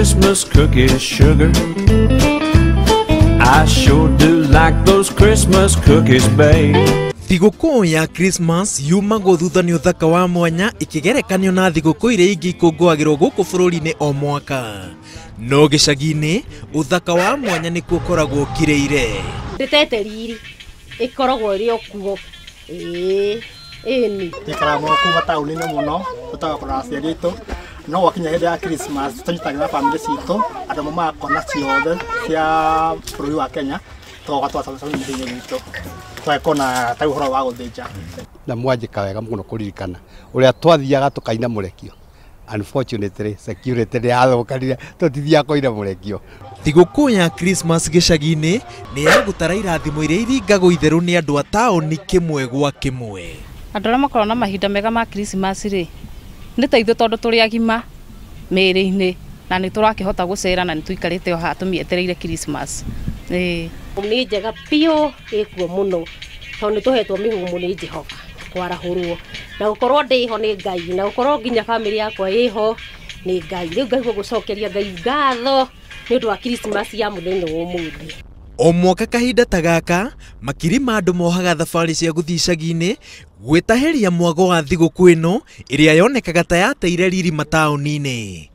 Christmas cookies, sugar. I sure do like those Christmas cookies, babe. Thigũkũ ya Christmas yumagwo thutha nĩ ũthaka wa mwanya ikigerekanio na thigũkũ iria ingĩ ikũngũagĩrwo gũkũ bũrũri-inĩ o mwaka. No gĩcagi-inĩ ũthaka wa mwanya nĩkuo ũkoragwo ũkirĩire. Ndĩtete riri ĩkoragwo ĩrĩ o kuo. Ĩĩ ĩni. Tũikaraga mũno kuma taũni-inĩ mũno, tũtaga kũrora aciari aitũ. No gwakinya hĩndĩ ya Christmas tũnyitagĩra bamĩrĩ citũ, andũ maumaga kona ciothe cia bũrũri wa Kenya, tũgoka tũgacemania mĩciĩ-inĩ gwitũ. Tũgagĩkorwo na ta ũhoro wa gũthĩnja. Na mwanjĩka wega mũno kũririkana ũrĩa twathiaga tũkaina mũrekio. Unfortunately, security nĩ yathũkanire, tũtithiaga kũina mũrekio. Thigũkũ ya Christmas gĩcagi-inĩ nĩ ya gũtara irathimo iria iringagwo itherũ nĩ andũ a taũni kĩmwe gwa kĩmwe. Andũ arĩa makoragwo na mahinda mega ma Christmas rĩ, nĩ ta ithuĩ tondũ tũrĩ agima mĩĩrĩ-inĩ na nĩ tũrakĩhota gũcera na nĩ tũikarĩte o haha tũmĩetereire Christmas. Ĩĩ. Nĩ njega biũ ĩkuo mũno tondũ nĩ tũhetwo mĩhũmũ nĩ Jehova kwarahũrwo na gũkorwo ndĩho nĩ Ngai na gũkorwo nginya bamĩrĩ yakwa ĩho nĩ Ngai. Rĩu ngaigua gũcokeria Ngai ngatho nĩ ũndũ wa Christmas ya mũthenya wa ũmũthĩ. O mwaka kahinda ta gaka makiri ma andũ mohaga thabarĩ cia gũthiĩ icagi-inĩ gwĩtahĩria mwago wa thigũkũ ĩno ĩrĩa yonekaga ta yateire riri mataũni-inĩ.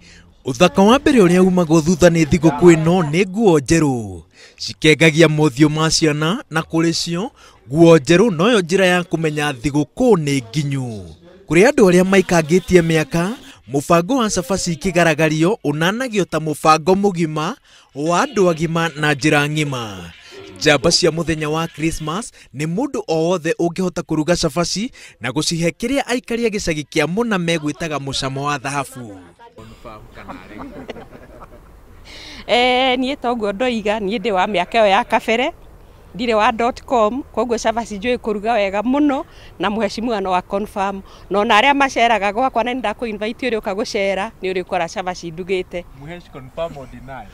Ũthaka wa mbere ũrĩa umagwo thutha nĩ thigũkũ ĩno nĩ nguo njerũ. Cikengagia mothiũ ma ciana na kũrĩ cio nguo njerũ noyo njĩra ya kũmenya thigũkũ nĩ nginyu. Kũrĩ andũ arĩa maikangĩtie mĩaka, mũbango wa cabaci ikĩgaragario ũnanagio ta mũbango mũgima wa andũ agima na njĩra ng'ima. Njamba cia mũthenya wa Christmas nĩ mũndũ o wothe ũngĩhota kũruga cabaci na gũcihe kĩrĩa aikari a gĩcagi kĩa mũna megwĩtaga mũcamo wa thahabu. Niĩ toguo ndoiga, niĩ ndĩ wa mĩaka ĩyo ya kabere, ndirĩ wa .com, koguo cabaci njũĩ kũruga wega mũno na mheshimiwa no a confirm. Na ona arĩa maceraga gwakwa na nĩndakũ invite ũrĩũka gũcera, nĩ ũrĩkora cabaci ndugĩte. Mũhesh confirm or deny?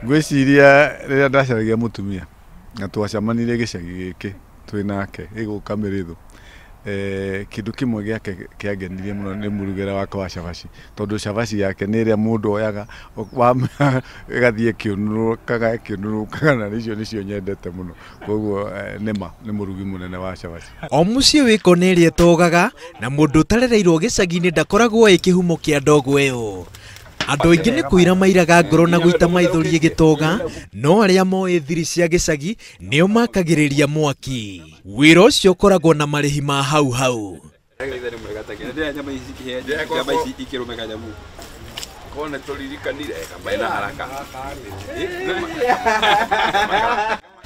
Ngwĩciria rĩrĩa ndacaragia mũtumia na twacemanirie gĩcagi gĩkĩ twĩ nake gĩgũka Mĩrĩthũ, kĩndũ kĩmwe gĩake kĩangenirie mũno nĩ mũrugĩre wake wa cabaci, tondũ cabaci yake nĩ ĩrĩa mũndũ oyaga ĩgathiĩ ĩkĩũnũrũkaga ĩkĩũnũrũkaga, na icio nĩcio nyendete mũno. Koguo nĩma nĩ mũrugi mũnene wa cabaci. O mũciĩ wĩ kona ĩrĩa ĩtogaga na mũndũ ũtarereirwo gĩcagi-inĩ ndakoragwo ĩ kĩhumo kĩa ndogo ĩyo. Andũ aingĩ nĩ kũira mairaga ngoro na gũita maithori ĩgĩtoga, no arĩa moĩ thiri cia gĩcagi nĩo makagĩrĩria mwaki. Wĩra ũcio ũkoragwo na marĩhi ma hau hau.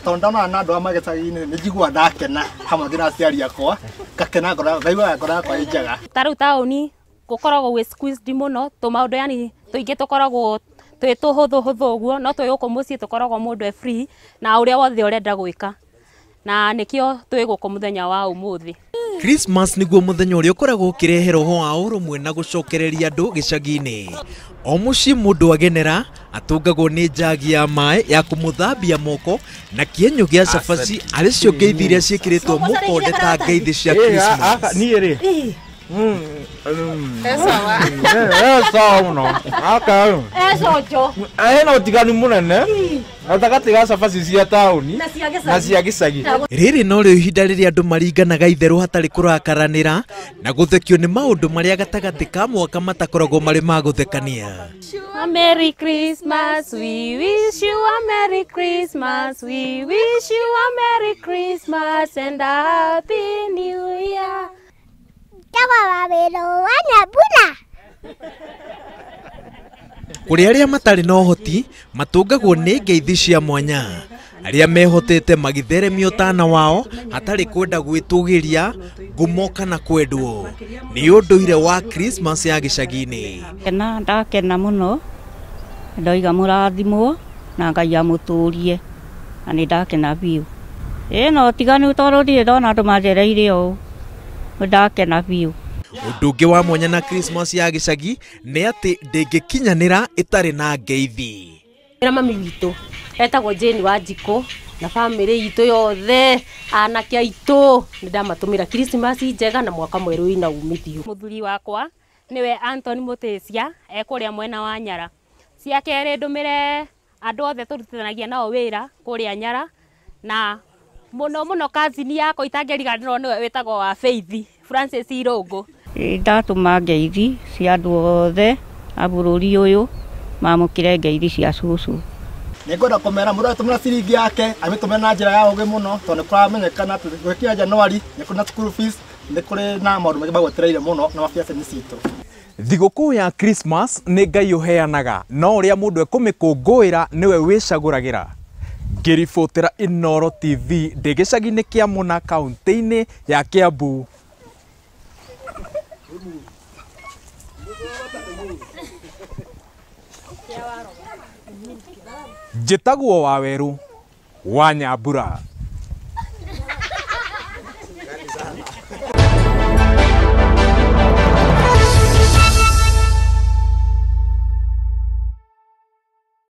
Tondũ ndonana na andũ a magĩcagi-inĩ nĩ njiguaga ndakena hamwe nginya aciari akwa, ngakena ngoro, ngaiguaga ngoro yakwa ĩ njega. Ta rĩu taũni gũkoragwo gwĩ squeezed mũno, tũmaũndũ yani tũingĩ tũkoragwo twĩ tũhũthũ hũthũ ũguo, no twĩ gũkũ mũciĩ tũkoragwo mũndũ e free na ũrĩa wothe ũrenda gwĩka, na nĩkĩo twĩ gũkũ mũthenya wa ũmũthĩ. Christmas nĩguo mũthenya ũrĩa ũkoragwo ũkĩrehe roho wa ũrũmwe na gũcokereria andũ gĩcagi-inĩ. O mũciĩ mũndũ agenera atũngagwo nĩ njagi ya maĩ ya kũmũthambia moko na kĩenyũ gĩa cabaci arĩ cio ngeithi iria ciĩkĩrĩtwo mũkonde ta ngeithi cia Christmas. Niĩ rĩ sawa mũno. Hena ũtiganu mũnene gatagatĩ ga cabaci cia taũni na cia gĩcagi. Rĩrĩ norĩo ihinda rĩrĩa andũ maringanaga itherũ hatarĩ kũrakaranĩra na gũthekio nĩ maũndũ marĩa gatagatĩ ka mwaka matakoragwo marĩ ma gũthekania. A Merry Christmas, we wish you a Merry Christmas, we wish you a Merry Christmas and a Happy New Year. Kũrĩ arĩa matarĩ na ũhoti matũngagwo nĩ ngeithi cia mwanya. Arĩa mehotete magĩtheremia ũtana wao hatarĩ kwenda gwĩtũgĩria ngumo kana kwendwo. Nĩ ũndũire wa Christmas ya gĩcagi-inĩ. Kena ndakena mũno, ndoiga mũrathimwo na Ngai amũtũrie, na nĩ ndakena biũ. Ĩĩ no ũtiganu tondũ ndirĩ ndona andũ manjereire ũũ, nĩ ndakena biũ. Ũndũ ũngĩ wa mwanya na Christmas ya gĩcagi nĩ atĩ ndĩngĩkinyanĩra ĩtarĩ na ngeithi. Na mami witũ etagwo Jane Wanjikũ na bamĩrĩ itũ yothe, anake aitũ, nĩ ndamatũmĩra Christmas njega na mwaka mwerũ wĩna umithio. Mũthuri wakwa Nĩwe Anthony Mũtĩcia ekũrĩa mwena wa Nyara. Cia kerĩ ndũmĩre andũ othe tũrutithanagia nao wĩra kũrĩa Nyara, na mũno mũno kazini yakwa itangĩriganĩrwo nĩwe wĩtagwo wa Faith Francis Irũngũ. Ndatũma ngeithi cia andũ othe a bũrũri ũyũ mamũkĩre ngeithi cia cũcũ. Nĩngwenda kũmera mũndũ agĩtũmĩra ciringi yake amĩtũmĩre na njĩra ya ũgĩ mũno, tondũ nĩ kũramenyekana atĩ gwĩkinya Januari nĩ kũrĩ na school fees, nĩ kũrĩ na maũndũ maingĩ magwetereire mũno na mabiacara-inĩ citũ. Thigũkũ ya Christmas nĩ Ngai ũheanaga, no ũrĩa mũndũ ekũmĩkũngũĩra nĩwe wĩcagũragĩra. Ngĩribotera Inooro TV ndĩ gĩcagi-inĩ kĩa Mũna kaũntĩ-inĩ ya Kiambu. Njĩtagwo Wawerũ wa Nyambura.